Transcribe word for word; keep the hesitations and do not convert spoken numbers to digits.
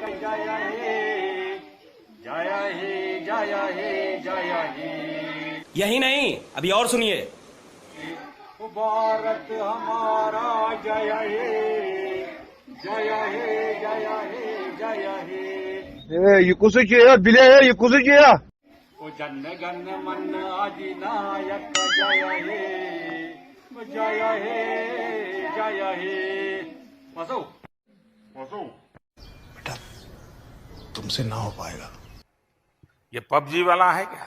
जय हे, जय हे, जय हे, जय हे। यही नहीं, अभी और सुनिए। मुबारक हमारा जय हे, जय हे, जय हे, जय हे। اے، یہِ کُسُے چھُ یا بِلے ہے، یہِ کُسُے چھُ یا؟ ओ जन गण मन अधिनायक जय हे, जय हे, जय हे। बसो, बसो। बेटा, तुमसे ना हो पाएगा। ये पबजी वाला है क्या?